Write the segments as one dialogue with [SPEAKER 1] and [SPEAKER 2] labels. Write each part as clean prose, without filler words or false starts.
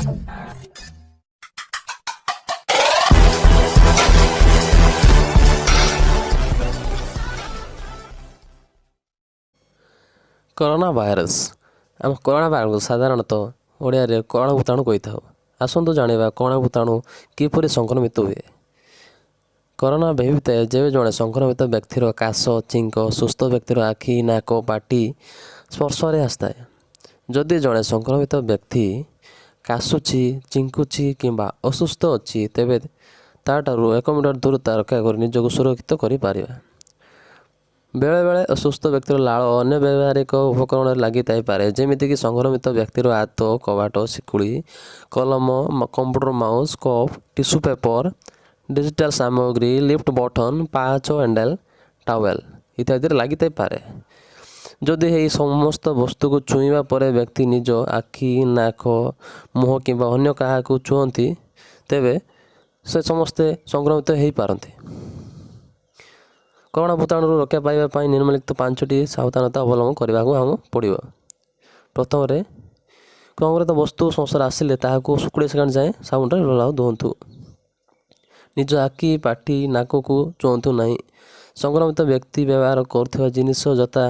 [SPEAKER 1] Corona virus. ଆମ corona virus ସାଧାରଣତଃ ଓଡ଼ିଆରେ କରୋନା ଭୂତାଣୁ କହିଥାଉ। ଆସନ୍ତୁ ଜାଣିବା, କରୋନା ଭୂତାଣୁ କିପରି ସଂକ୍ରମିତ ହୁଏ। କରୋନା ବ୍ୟାପିଥାଏ ଯେବେ ଜଣେ ସଂକ୍ରମିତ ବ୍ୟକ୍ତିର କାଶ, ଛିଙ୍କ ସୁସ୍ଥ ବ୍ୟକ୍ତିର ଆଖି, ନାକ, ପାଟି ସ୍ପର୍ଶରେ ଆସିଥାଏ। ଯଦି ଜଣେ ସଂକ୍ରମିତ ବ୍ୟକ୍ତି କାଶୁଛି, ଛିଙ୍କୁଛି କିମ୍ବା ଅସୁସ୍ଥ ଅଛି, ତେବେ ତା'ଠାରୁ 1 ମିଟର ଦୂରତା ରକ୍ଷା କରି ନିଜକୁ ସୁରକ୍ଷିତ କରିପାରିବା। ବେଳେବେଳେ ଅସୁସ୍ଥ ବ୍ୟକ୍ତିର ଲାଳ ଅନ୍ୟ ବ୍ୟବହାରିକ ଉପକରଣରେ ଲାଗିଥାଇପାରେ, ଯେମିତିକି ସଂକ୍ରମିତ ବ୍ୟକ୍ତିର ହାତ, କବାଟ ଶିକୁଳି, କଲମ, computer mouse, cup, tissue paper, digital ସାମଗ୍ରୀ, ଲିଫ୍ଟ ବଟନ୍, ପାହାଚ ହ୍ୟାଣ୍ଡେଲ୍, ଟାୱେଲ୍ ଇତ୍ୟାଦିରେ ଲାଗିଥାଇପାରେ। ଯଦି ଏହି ସମସ୍ତ ବସ୍ତୁକୁ ଛୁଇଁବା ପରେ ବ୍ୟକ୍ତି ନିଜ ଆଖି, ନାକ, ମୁହଁ କିମ୍ବା ଅନ୍ୟ କାହାକୁ ଛୁଅନ୍ତି, ତେବେ ସେ ସମସ୍ତେ ସଂକ୍ରମିତ ହୋଇପାରନ୍ତି। କରୋନା ଭୂତାଣୁରୁ ରକ୍ଷା ପାଇବା ପାଇଁ ନିମ୍ନଲିଖିତ ପାଞ୍ଚଟି ସାବଧାନତା ଅବଲମ୍ବନ କରିବାକୁ ଆମକୁ ପଡ଼ିବ। ପ୍ରଥମରେ, ସଂକ୍ରମିତ ବସ୍ତୁ ସଂସ୍ପର୍ଶରେ ଆସିଲେ ତାହାକୁ 20 ସେକେଣ୍ଡ ଯାଏଁ ସାବୁନରେ ଭଲ ଭାବେ ଧୁଅନ୍ତୁ। ନିଜ ଆଖି, ପାଟି, ନାକକୁ ଛୁଅନ୍ତୁ ନାହିଁ। ସଂକ୍ରମିତ ବ୍ୟକ୍ତି ବ୍ୟବହାର କରୁଥିବା ଜିନିଷ ଯଥା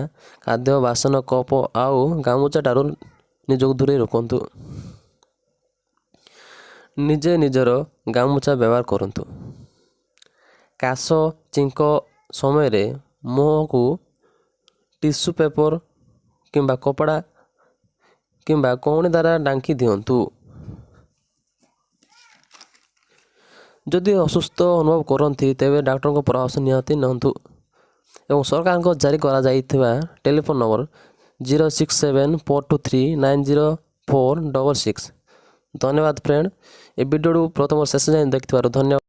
[SPEAKER 1] ଖାଦ୍ୟ, ବାସନ, କପ୍ ଆଉ ଗାମୁଛା ଠାରୁ ନିଜକୁ ଦୂରେଇ ରଖନ୍ତୁ। ନିଜେ ନିଜର ଗାମୁଛା ବ୍ୟବହାର କରନ୍ତୁ। କାଶ, ଛିଙ୍କ ସମୟରେ ମୁହଁକୁ ଟିସୁ ପେପର୍ କିମ୍ବା କପଡ଼ା କିମ୍ବା କଉଣି ଦ୍ୱାରା ଢାଙ୍କି ଦିଅନ୍ତୁ। ଯଦି ଅସୁସ୍ଥ ଅନୁଭବ କରନ୍ତି, ତେବେ ଡାକ୍ତରଙ୍କ ପରାମର୍ଶ ନିହାତି ନିଅନ୍ତୁ ଏବଂ ସରକାରଙ୍କ ଜାରି କରାଯାଇଥିବା telephone number 06742390466। ଧନ୍ୟବାଦ ଫ୍ରେଣ୍ଡ, ଏ ଭିଡ଼ିଓକୁ ପ୍ରଥମ ଶେଷ ଯାଏଁ ଦେଖିଥିବାରୁ ଧନ୍ୟବାଦ।